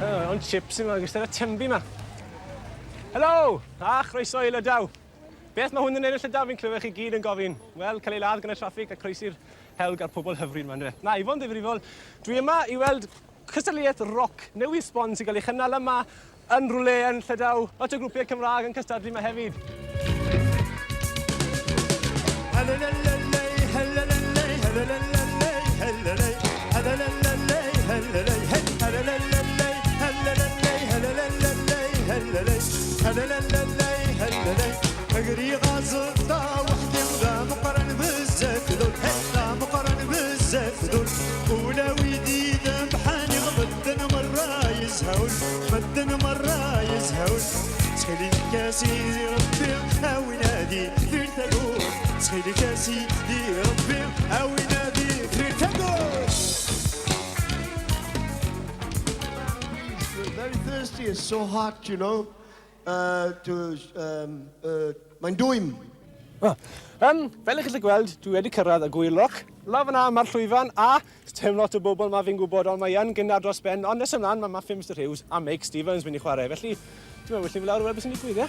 Oh, ond chips yma, gyda'r tembi yma. Helo! A chroeso i Lydaw. Beth mae hwn yn neud yn Llydaw fi'n clywed chi gyd yn gofyn? Wel, cael ei ladd gan y traffig a croesi'r hewl ga'r pobl hyfryd 'ma yndyfe? Na, i fod yn ddifrifol, dwi yma i weld cystadleuaeth roc newydd sbon sy'n cael ei chynnal yma yn rhywle yn Llydaw. Lot o grwpiau Cymraeg yn cystadlu yma hefyd. Very thirsty, it's so hot, you know. To, mae'n dwym. Fel y'ch gallu gweld, dwi wedi cyrraedd y Gŵyl Roc. Lawr fan'na mae'r llwyfan a sdim lot o bobl 'ma fi'n gwybod ond mae yn gynnar dros ben ond nes ymlaen mae Matthew Mister Hughes a Meic Stevens mynd i chwarae felly dwi'n meddwl well ni fynd lawr i weld beth sy'n digwydd ie?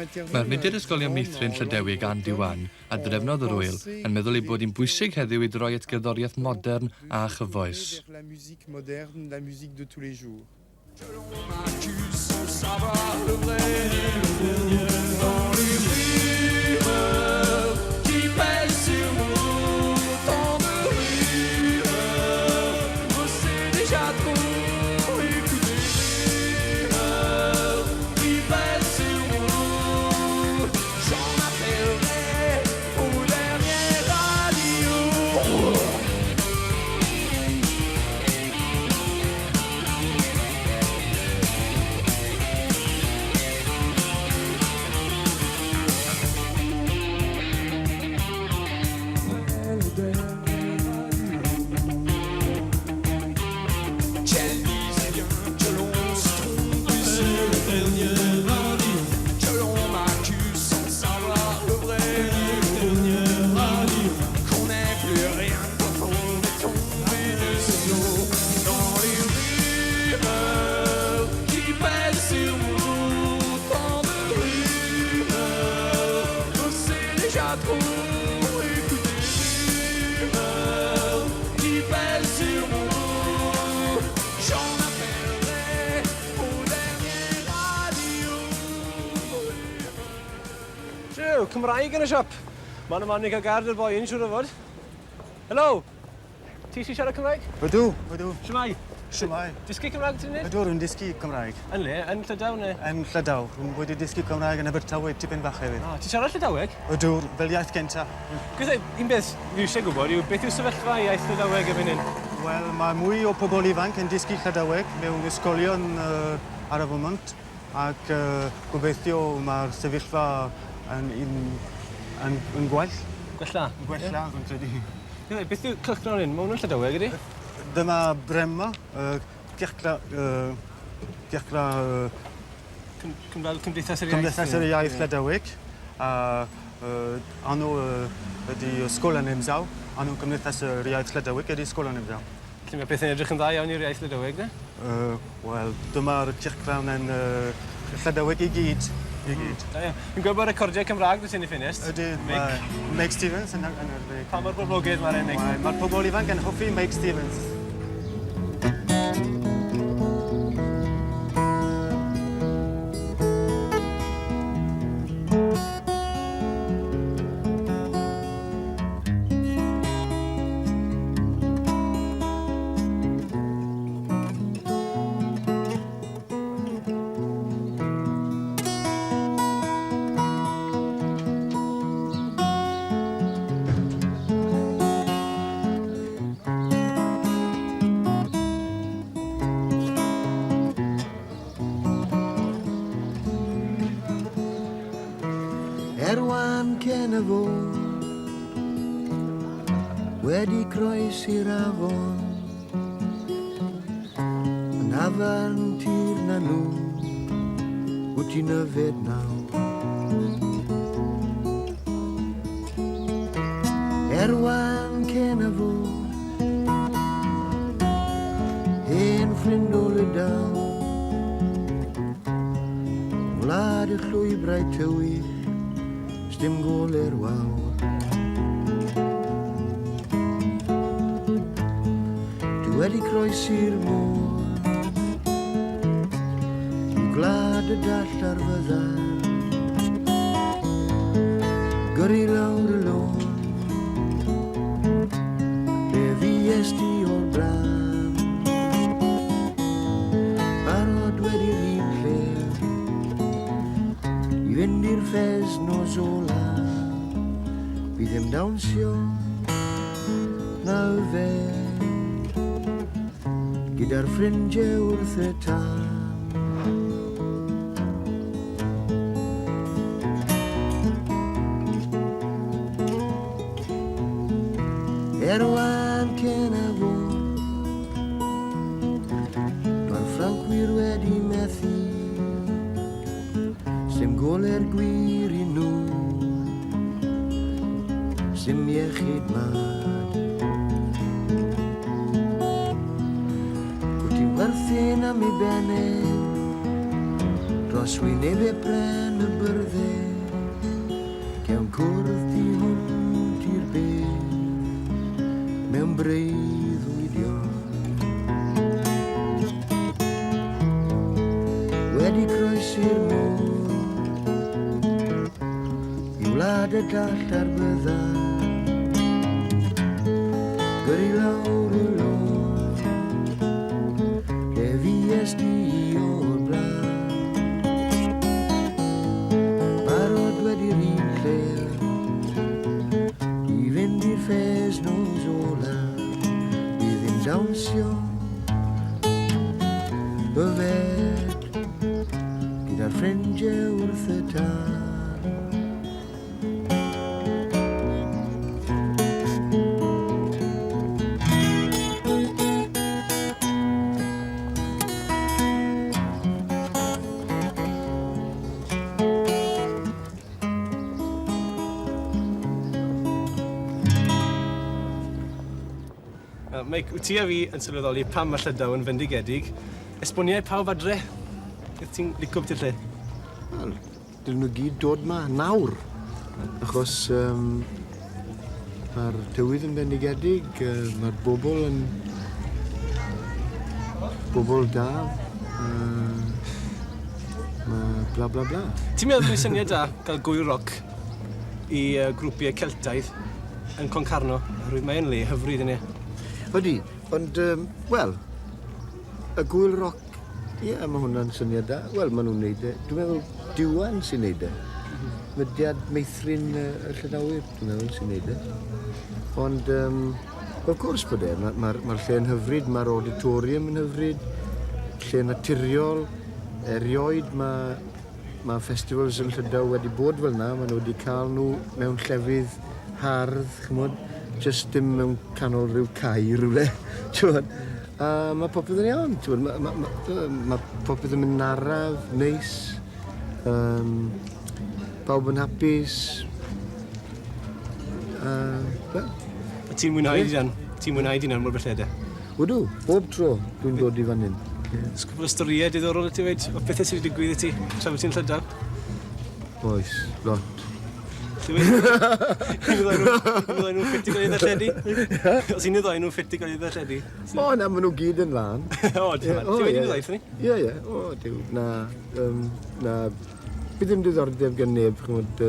Mae'r mudiad Ysgolion Meithrin Llydewig Andy Wan, a drefnodd yr ŵyl, yn meddwl ei bod hi'n bwysig heddiw i droi at gerddoriaeth modern a chyfoes. Jiw, Cymraeg yn y siop. Man y man i cael gair 'da'r boi hyn, siŵr o fod. Helo! Ti sy'n siarad Cymraeg? Ydw, ydw. Shwmae? Shwmae. Dysgu Cymraeg ti'n neud? Ydw, rwy'n dysgu Cymraeg. Yn le? Yn Llydaw neu? Yn Llydaw. Rwy'n wedi dysgu Cymraeg yn Abertawe tipyn bach hefyd. O, ti'n siarad Llydaweg? Ydw, fel iaith gynta. Gwyd, un beth fi eisiau gwybod yw beth yw sefyllfa iaith Llydaweg erbyn hyn? Wel, mae mwy o pobl ifanc yn dysgu Llydaweg mewn ysgolion ar y foment ac gobeithio mae'r sefyllfa yn un yn, yn gwell. Gwella? Yn gwella, rwy'n credu. Ie, beth yw cylchgrawn hyn? Mae hwn yn Llydaweg, ydy? Dyma Brema, cylchgra... cylchgra... Cym, fel Cymdeithas yr Iaith? Cymdeithas yr Iaith Llydaweg. A Anw ydy Ysgol an Emsav, anw Cymdeithas yr Iaith Llydaweg ydy Skol an Emsav. Felly mae pethau'n edrych yn dda iawn i'r iaith Lydaweg, de? Wel, dyma'r cylchgrawn yn Llydaweg i gyd. I gyd. Da iawn. Fi'n gweld bod recordiau Cymraeg 'da ti yn y ffenest. Ydy, mae Meic Stevens yn yn yr... Pa mor boblogaidd mae'r enw? Mae'r pobl ifanc yn hoffi Meic Stevens. Erwan Cenefo wedi croesi'r afon yn hafan tir na nhw wyt ti'n yfed nawr. Erwan Cenefo hen ffrind o Lydaw Wlad y llwybrau tywyll sdim gole'r wawr. Dwi wedi croesi'r môr i gwlad y dall ar fyddar gyrru lawr y lôn lle fues di o'r blaen barod wedi'r un lle i fynd i'r ffes nos ola fi ddim dawnsio na yfed gyda'r ffrindiau wrth y tân. Erwan Cenefo Mae'r Ffrancwyr wedi methu Sdim gole'r gwir i nhw Sdim iechyd mad Wyt ti'n werthin am ei benne Dros wynebau pren y byrddau Cewn cwrdd tu hwnt i'r bedd Mewn breuddwydion Wedi croesi'r môr I wlad y dall ar byddar Gyrru lawr y lôn Lle fues di o'r blaen Barod wedi'r un lle I fynd i'r ffes nos ola Fi ddim dawnsio Yfed Gyda'r ffrindiau wrth y tân. Wel, Meic, wyt ti a fi yn sylweddoli pam mae Llydaw yn fendigedig. Esboniau pawb adre. Beth ti'n licio beth i'r lle? Wel, dylen nhw gyd dod ma nawr. Achos mae'r tywydd yn bendigedig, mae'r bobl yn bobl da, mae bla bla bla. Ti'n meddwl bod syniad da gael gwyl roc i grwpiau Celtaidd yn Concarneau? Oherwydd mae'n le hyfryd yna. Ydy, ond, wel, y gwyl roc, ie, mae hwnna'n syniad da. Wel, maen nhw'n neud e. Dwi'n meddwl Diwan sy'n neud e. Mudiad meithrin y Llydawyr, dwi'n meddwl, sy'n neud e. Ond, of course bod e. Mae'r lle'n hyfryd, mae'r auditorium yn hyfryd, lle naturiol. Erioed mae festivals yn Llydaw wedi bod fel na, maen nhw wedi cael nhw mewn llefydd hardd, ch'mod, jyst dim mewn canol rhyw cae rhywle, t'mod. A mae popeth yn iawn, t'mod, ma popeth yn mynd araf, neis, pawb yn hapus, Wel. A ti'n mwynhau di dan? Ti'n mwynhau di mor belled e? Wydw, bob tro dwi'n dod i fan hyn. Yeah. Cwpl o storïau diddorol i ti weud, o bethau sydd wedi digwydd i ti tra bod ti'n Llydaw? Oes, lot. Un ddau nhw'n ffit i gael ei ddarlledu? Os un neu ddau nhw'n ffit i gael ei ddarlledu? O, na, maen nhw gyd yn lân. O, ti'n wedi dweud ni? Ie, ie. O, diw, na, na, bydd ddim diddordeb gen neb, ch'mod,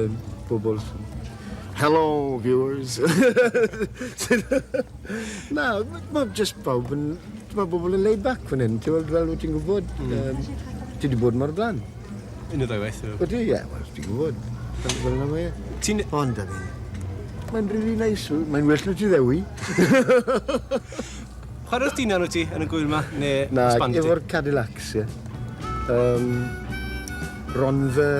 bobl. Hello, viewers. Na, mae just pawb yn... Mae bobl yn laid back fan hyn, ti'n weld fel wyt ti'n gwybod. Ti wedi bod mor blaen. Un neu ddau waith. Ydy, ie, wel, ti'n gwybod. Fel yna mae e. Ti'n... Ond, I mean, mae'n really nice. Mae'n well na ti ddewi. Chwarae'r dinan wyt ti yn y gwyl yma, neu Na, band ti? efo'r Cadillacs, ie. Rhondda,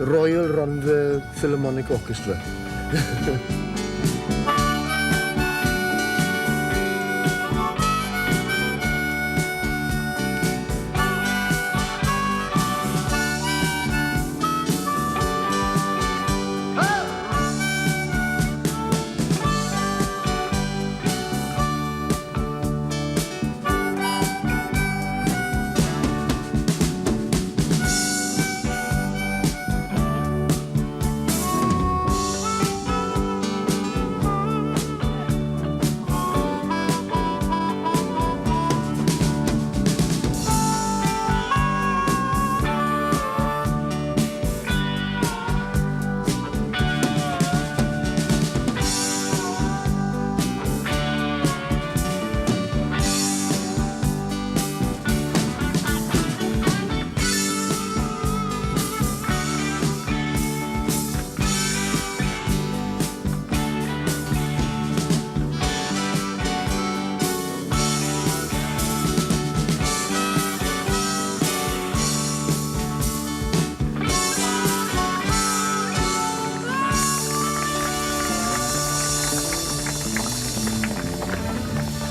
Royal Rhondda Philharmonic Orchestra.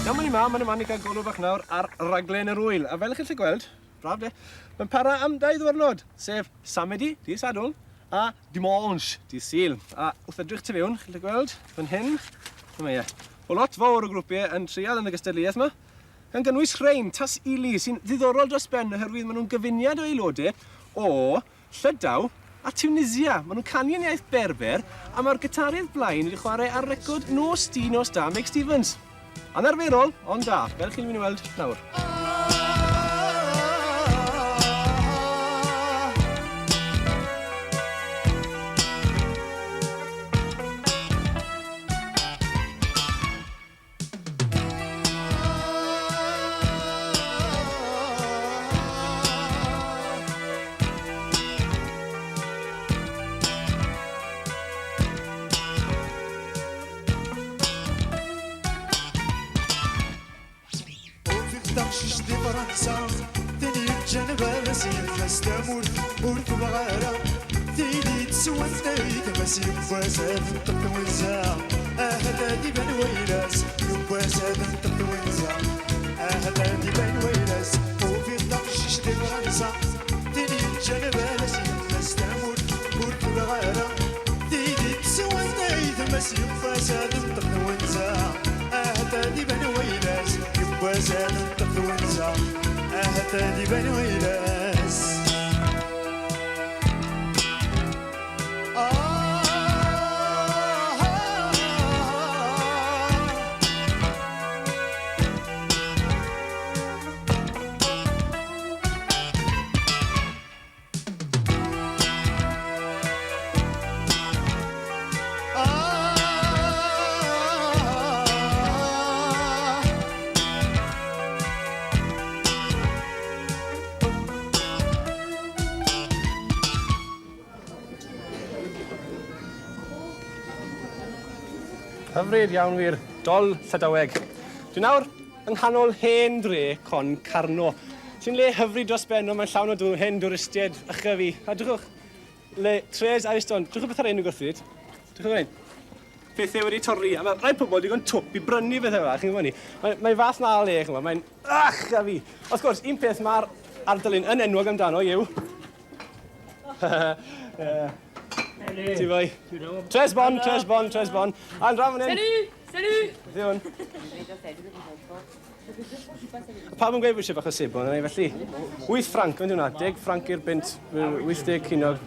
Nawr ma'n i ma, ma'n i man i gael golwg bach nawr ar raglen yr wyl. A fel chi'n gallu gweld, braf de, mae'n para am 2 ddiwrnod, sef Samedi, dydd Sadwrn, a Dimanche, dydd Sul. A wrth edrych tu fewn, chi'n gallu gweld, fan hyn, dyma ie. O lot fawr o grwpiau yn trial yn y gystadleuaeth yma, gan gynnwys rhein, Tas Ili, sy'n ddiddorol dros ben oherwydd maen nhw'n gyfuniad o aelodau o Llydaw a Tunisia. Maen nhw'n canu yn iaith Berber, a mae'r gitarydd blaen wedi chwarae ar record Nos Di Nos Da Meic Stevens. Anarferol, ond da, fel chi'n mynd i weld nawr. Hyfryd iawn wir, dol Llydaweg. Dwi nawr yng nghanol hen dre Concarneau, sy'n le hyfryd dros ben, ond mae'n llawn o hen dwristiaid ychydig fi. A drychwch, le Tres Ariston, drychwch beth ar ein gwrthyd. Drychwch fan hyn. Pethau wedi torri, a mae rai pobl digon twp i brynu bethau fel, chi'n gwybod ni. Mae fath na le, chi'n gwybod, mae'n ach a fi. Wrth gwrs, un peth mae'r ardal hyn yn enwog amdano yw... Ti fwy. Tres bon, tres bon, tres bon. A'n draw fan hyn. Salut Salut Beth yw hwn? Pawb yn gweud bod eisiau bach o sebon yna i felly. 8 ffranc, faint yw hwnna? 10 ffranc i'r bunt, 80 ceiniog.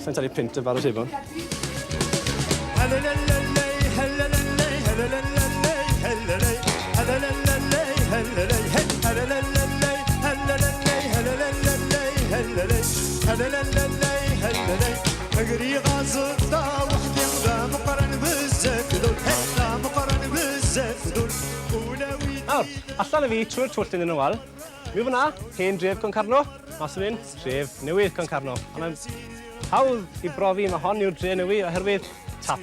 Sa'n talu punt y bar o sebon. Nawr, allan â fi trwy'r twll yn y wal. Mi fyna, hen dref Concarno. Mas fan hyn, tref newydd Concarno. A mae'n hawdd i brofi mae hon yw'r dre newydd oherwydd tap.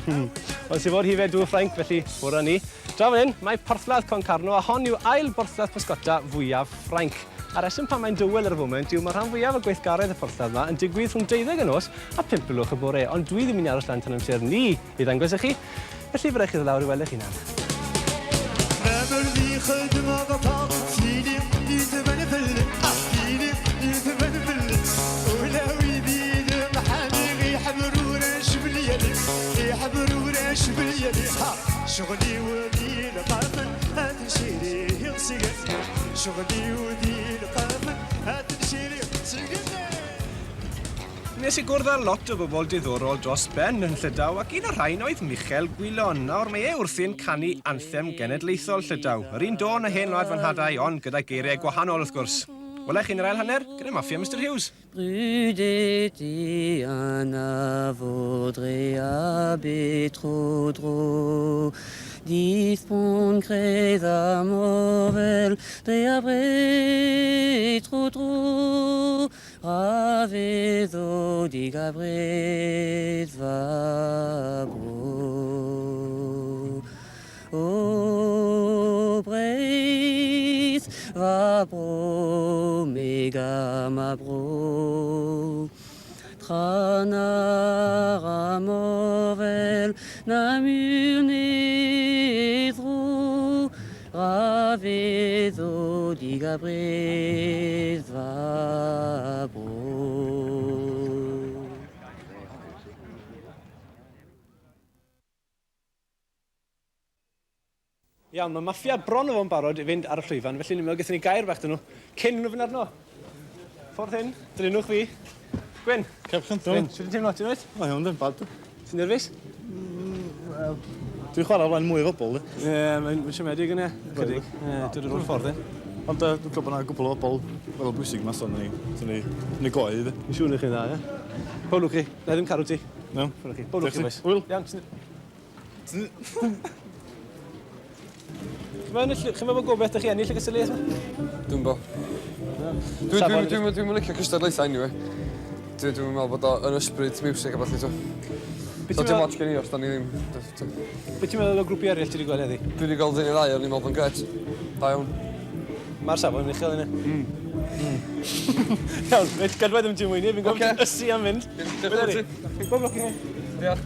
Ond sy'n fod hifed dŵr Ffrainc, felly ffwrdd â ni. Draw fan hyn, mae porthladd Concarno, a hon yw ail borthladd pysgota fwyaf Ffrainc. A'r reswm pam mae'n dywel ar y foment yw mae rhan fwyaf o gweithgaredd y porthladd yma yn digwydd rhwng deuddeg y nos a phump y gloch y bore, ond dwi ddim yn mynd i aros lan tan amser ni i ddangos i chi, felly fy raid chi ddod lawr i weld eich hunan. Nes i gwrdd â lot o bobl diddorol dros ben yn Llydaw ac un o'r rhain oedd Michel Gwilon. Nawr mae e wrthi'n canu anthem genedlaethol Llydaw. Yr un dôn a hen wlad fy nhadau ond gyda geiriau gwahanol wrth gwrs. Wela i chi yn yr ail hanner gyda Maffia Mister Huws. Brudet e an avo dre a tro dro Dispont grez a morvel dre a bre tro dro Ra vezo digabret va bro O Breizh va bro me gar ma bro Tra na ra morvel na mur ne dro Ra vezo digabret va bro. Iawn, mae Maffia bron o fod yn barod i fynd ar y llwyfan, felly ni'n meddwl gaethon ni gair bach 'da nhw cyn nhw fynd arno. Ffordd hyn, dilynwch fi. Gwyn. Cefn. Gwyn, sut ti'n teimlo? Ti'n reit? O, iawn, ddim bad. Ti'n nerfus? Wel, dwi'n chwarae o flaen mwy o bobl. Ie, mae'n siomedig yna, chydig. Ie, dod yr holl ffordd e. Ond dwi'n gwybod bod yna gwbl o bobl weddol bwysig yma, so ni, so ni, ni goed. Fi'n siŵr chi'n dda, ie? Pob lwc chi. Na i ddim cadw ti. No. Pob lwc chi. Pob lwc chi, boys. Hwyl. Iawn. Chi'n meddwl bod gobeith 'da chi ennill y gystadleuaeth 'ma? Dwi'm bo. Dwi'n dwi, dwi, dwi licio cystadlaethau anyway. Dwi'n dwi meddwl bod o yn ysbryd miwsig a ballu, to. So dim ots gen i os da ni ddim. Be ti'n meddwl o grwpiau eraill ti wedi gweld heddi? Dwi wedi gweld un neu ddau, o'n i'n meddwl bod yn gret. Da iawn. Mae'r safon yn uchel yna. Iawn, reit, gadw ddim ti'n mwynhau, fi'n gwybod ti'n ysu am fynd. Diolch i ti. Bob lwc i chi. Diolch.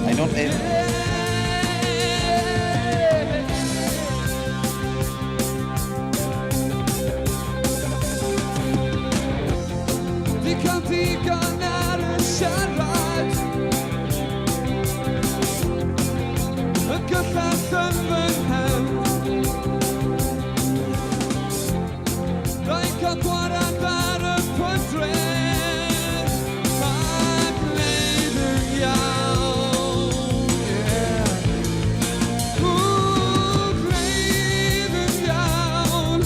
I don't live. Di cael digon ar y siarad Y gyllell yn fy nghen Rhaid cael gwarad ar y pydredd A gwneud yn iawn yeah. Ww, gwneud yn iawn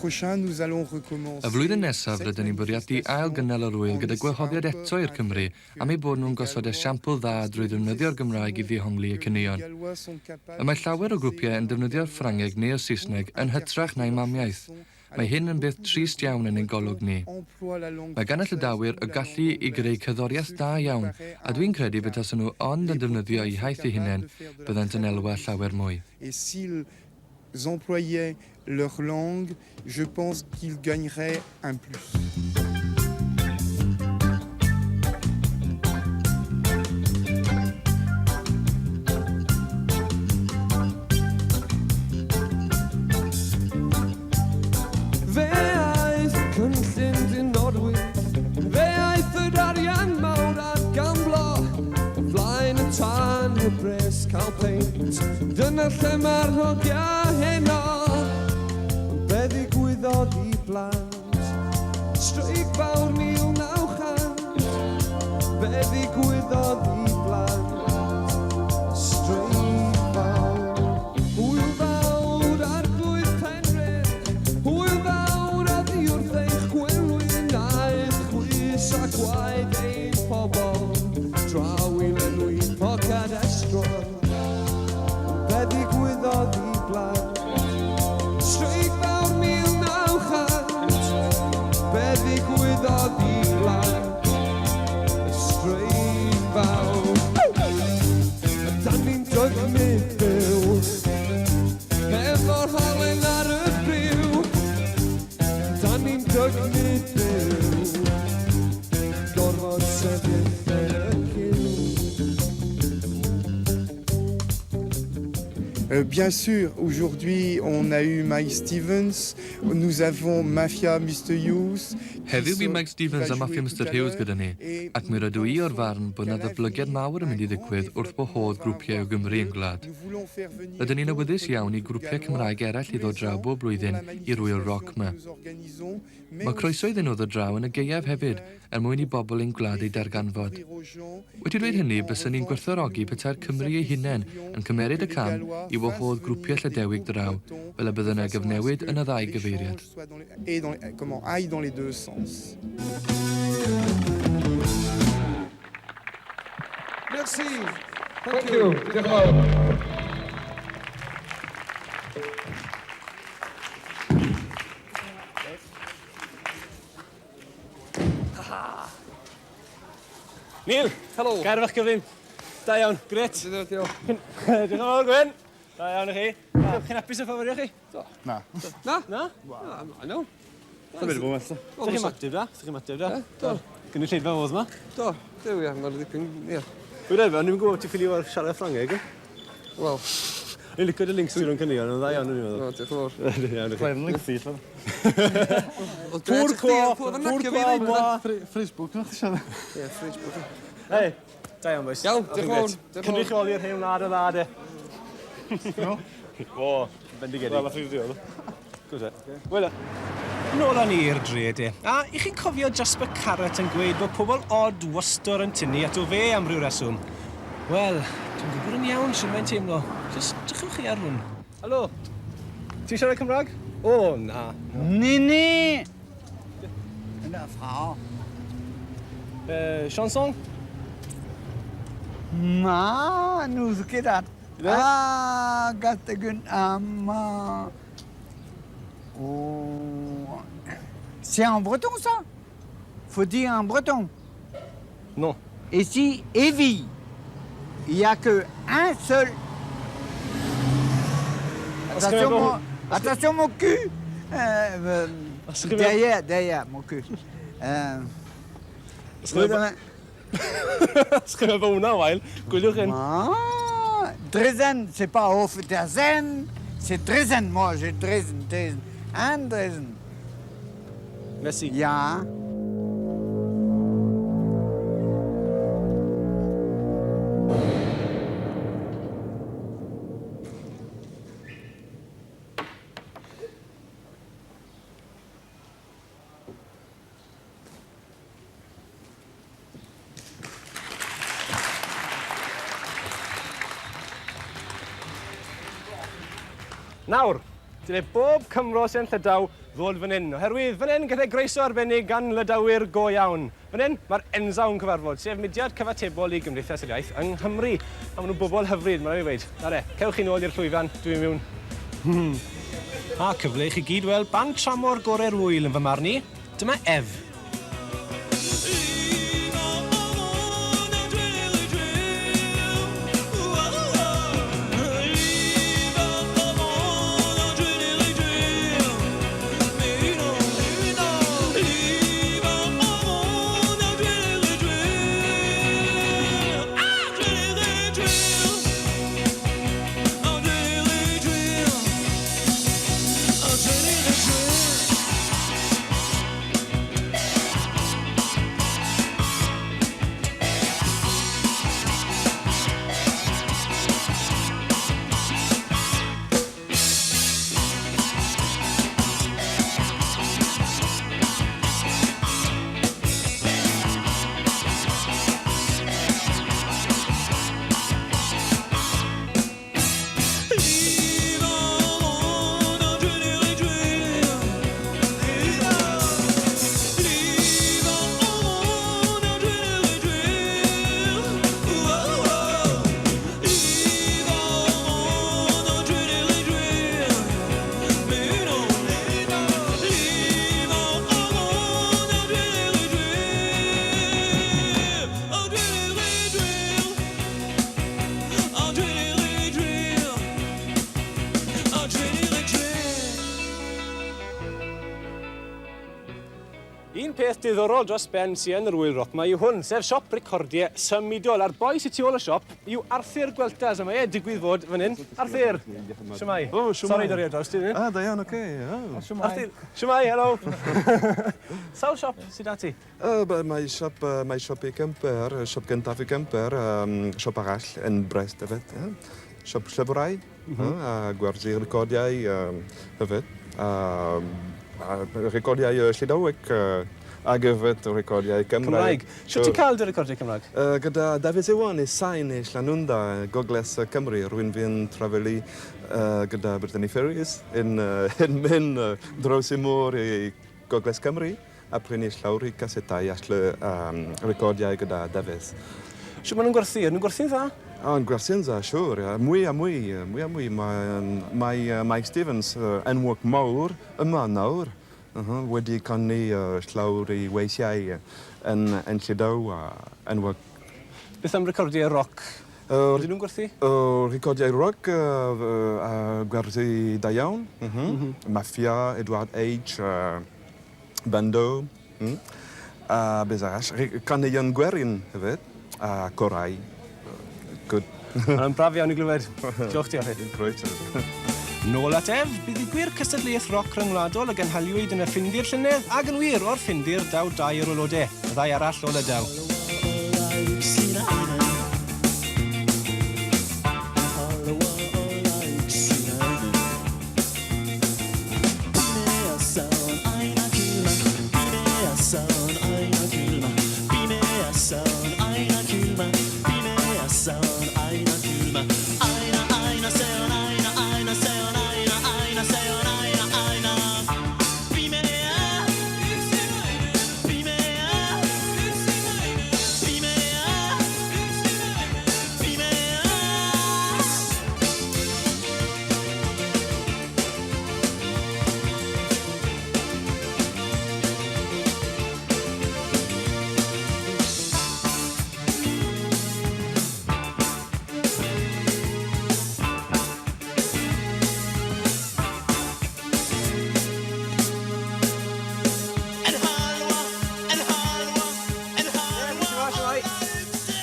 prochain, nous allons recommencer. Y flwyddyn nesaf, rydyn ni'n bwriadu ail-gynnal yr ŵyl gyda gwahoddiad eto i'r Cymry am eu bod nhw'n gosod esiampl dda drwy ddefnyddio'r Gymraeg i ddehongli eu caneuon. Y mae llawer o grwpiau yn defnyddio'r Ffrangeg neu'r Saesneg yn hytrach na'u mamiaith. Mae hyn yn beth trist iawn yn ein golwg ni. Mae gan y Llydawyr y gallu i greu cerddoriaeth da iawn, a dwi'n credu betasen nhw ond yn defnyddio eu hiaith eu hunain, byddent yn elwa llawer mwy. Et s'ils employaient leur langue, je pense qu'ils gagneraient un plus. Fe aeth cynllun dynodwyr, fe aeth yr arian mawr ar gamblo, o flaen y tân heb bres cael peint, dyna lle mae'r hogia heno, ond be ddigwyddodd i blant, streic fawr 1900, be ddigwyddodd i blant, streic fawr. Hwyl fawr arglwydd Penrhyn, hwyl fawr oddi wrth eich gwenwyn aeth chwys a gwaed ein pobl draw i lenwi poced estron. Be ddigwyddodd i blant? Streic fawr 1900, be ddigwyddodd i blant? Y streic fawr. Dan ni'n dygnu byw efo'r halen ar y briw. Dan ni'n dygnu byw, gorfod sefyll yn y ciw. Bien sûr, aujourd'hui, on a eu Mike Stevens, nous avons Mafia Mr. Hughes. Heddiw bu Mike Stevens a Mafia Mr Hughes gyda ni, ac mi rydw i o'r farn bod 'na ddatblygiad mawr yn mynd i ddigwydd wrth wahodd grwpiau o Gymru i'n gwlad. Rydyn ni'n awyddus iawn i grwpiau Cymraeg eraill i ddod draw bob blwyddyn i'r ŵyl roc 'ma. Mae croeso iddyn nhw ddod draw yn y gaeaf hefyd, er mwyn i bobl ein gwlad eu darganfod. Wedi dweud hynny, byswn i'n gwerthfawrogi petai'r Cymry eu hunain yn cymeryd y cam i wahodd grwpiau Llydewig draw, fel y byddwn yn gyfnewid yn y ddau gyfeiriad. Et dans, comment, aille dans les deux sens. Merci. Thank you. Diolch yn fawr. Neil! Helo! Gair fach gyflym. Da iawn, grêt. Diolch, diolch. Diolch yn fawr, Gwyn. Da iawn i chi. Chi'n hapus o ffaforio chi? Do. Na. Na? Na? Na, na, no. Dwi'n mynd i bod well, Ydych chi'n mateb da? Ydych chi'n mateb da? Do. Gynulleidfa fodd yma? Do, dew ia, mae'r dipyn, ia. Dwi'n efo, ni'n gwybod ti'n ffili o'r siarad Ffrangeg, e? Wel. Ni'n licio dy links ti rhwng caneuon, yn dda iawn, o'n i'n meddwl. O, diolch yn fawr. Iawn i chi. Clefn lengthy, lla. Pourquoi? Pourquoi moi? Facebook, nath i siarad. Ie, Facebook. Hei, da iawn, boys. Iawn, diolch yn fawr. Diolch yn fawr. Cynrychioli'r hen wlad o dda, de. No? O, bendigedig. Wel, nath i ddiolch. Gwrs e. Wel, Nôl â ni i'r dre, de. A i chi'n cofio Jasper Carrott yn gweud bod pobl od wastad yn tynnu ato fe am ryw reswm? Wel, dwi'n gwybod yn iawn sut mae'n teimlo. Jyst drychwch chi ar hwn. Helo, ti'n siarad Cymraeg? O, na. Nini! Na, Frau. Chanson? Ma, n'ouzon ket at. Ah, gategun ama. Oh. C'est en breton, ça? Faut dire en breton. Non. Et si Evie, il n'y a que un seul. Parce que Attention, bon, mon, attention, mon cul. Parce que Derrière, derrière, mon cul. Parce que mae hwnna wael, gwyliwch hyn. Ah, Drezen, c'est pas auf der Seine, c'est Drezen, moi, j'ai Drezen, Drezen, un Drezen. Merci. Ja. Nawr, dyle bob Cymro sy'n Llydaw ddod fan hyn, oherwydd fan hyn gath e groeso arbennig gan Lydawyr go iawn. Fan hyn, mae'r Ensaw yn cyfarfod, sef mudiad cyfatebol i Gymdeithas yr Iaith yng Nghymru. A maen nhw'n bobl hyfryd, mae'n rhaid i weud. Nawr e, cewch chi nôl i'r llwyfan, dwi mewn. A cyfle i chi gyd weld band tramor gorau'r ŵyl yn fy marn i. Dyma Ef. Un peth diddorol dros ben sy yn yr ŵyl roc 'ma yw hwn, sef siop recordiau symudol, a'r boi sy tu ôl y siop yw Arthur Gweltas, a mae e digwydd fod fan hyn. Arthur! Shwmae? O, shwmae. Sori dorri ar draws ti. Ah, da iawn, oce. Oh. Shwmae. Arthur, shwmae, helo. Sawl siop sy 'da ti? Mae siop, mae siop i Kemper, siop gyntaf i Kemper, siop arall yn Brest hefyd. Yeah. Siop llyfrau, mm -hmm. a gwerthu recordiau hefyd. A recordiau Llydaweg ag hefyd recordiau Cymraeg. Cymraeg. Sut ti'n cael dy recordiau Cymraeg? Gyda Dafydd Iwan i Sain i Llanwnda, Gogledd Cymru. Rwy'n fi'n trafelu gyda Brittany Ferries yn, yn mynd dros y môr i Gogledd Cymru a prynu llawr i casetau a recordiau gyda Dafydd. Shwt maen nhw'n gwerthu? Ydyn nhw'n gwerthu'n dda? O, yn gwerthu'n dda, siŵr. Ie. Mwy a mwy, mwy a mwy. Mae, mae Mike Stevens, enwog mawr yma nawr, uh -huh, wedi canu llawr i weithiau yn, yn Llydaw a enwog. Beth am recordiau roc? Ydyn nhw'n gwerthu? Recordiau roc a gwerthu da iawn. Mm -hmm. Mm -hmm. Mafia, Edward H, Bando. A beth arall? Caneuon gwerin hefyd, a corau. Good. Mae'n braf iawn i glywed. Diolch ti, Arthur. Croeso. Nôl at Ef, buddugwyr cystadleuaeth roc ryngwladol a gynhaliwyd yn y Ffindir llynedd, ac yn wir, o'r Ffindir daw dau o'r aelodau, y ddau arall o Lydaw.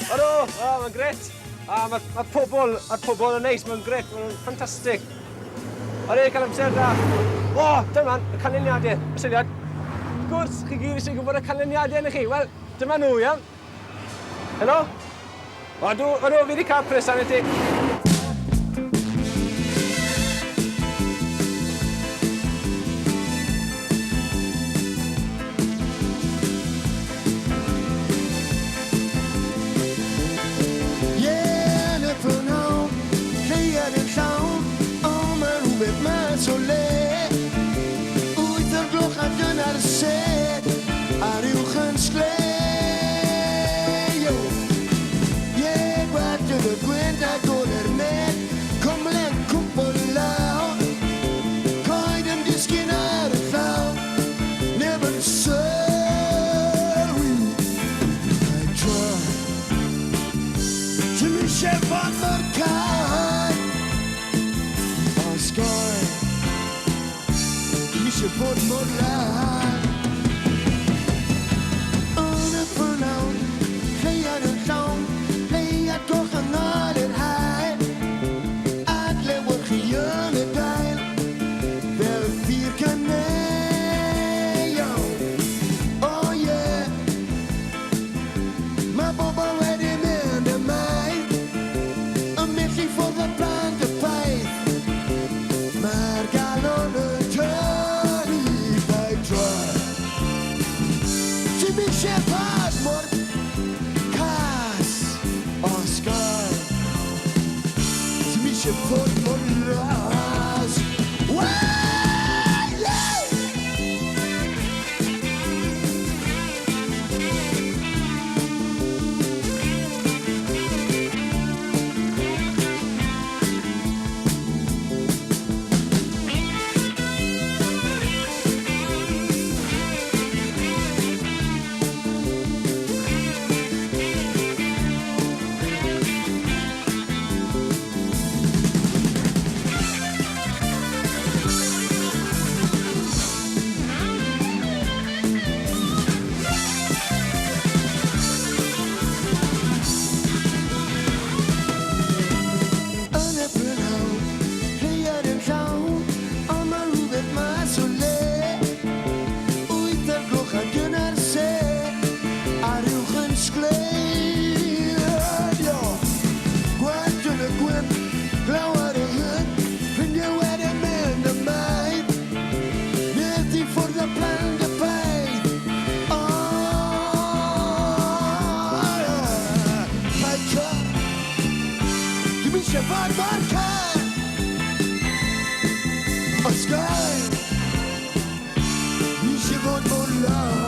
Ydw, o, mae'n grêt. A mae'r ma pobl, mae'r pobl yn neis, mae'n grêt, mae'n ffantastig. Odi, cael amser da. O, dyma, y canlyniadau, y syniad. Wrth gwrs, chi gyd eisiau gwybod y canlyniadau yn chi. Wel, dyma nhw, iawn. Helo? Odw, odw, fi wedi cael pres arno ti. Ie, yn y prynhawn, lleuad yn llawn, ond mae rhywbeth mas o le. Wyth o'r yn y gwynt a gole'r med, Cwmlen cwmpo lawr, Coed yn disgyn ar y llaw, Neb yn sylwi. I try. Ti'n eisiau fod mor cae, Osgoi. Ti'n eisiau fod mor lai. Yn y prynhawn, lleuad yn llawn, lleuad goch yn yr haul, adlewyrchu yn y dail, fel ffyr caneuon. Oh yeah, mae bobl wedi mynd ymaith, yn mynd i ffwrdd o blant y paith. Mae'r galon yn tynnu paid troi. Ti'n eisiau fod mor cas osgoi. Ti'n eisiau fod mor las. Waa, yeah! Yn y prynhawn, lleuad yn llawn, ond mae rhywbeth mas o le. 8 o'r gloch a dyna'r sêr, a'r uwch yn sgleirio. Gwellt yn y gwynt, glaw ar y hyn, ffrindiau wedi mynd ymaith. Nid i ffwrdd o plant y paith. Oh, yeah. Paid troi. Dim eisiau fod mor car. Osgoi. Eisiau fod mor las.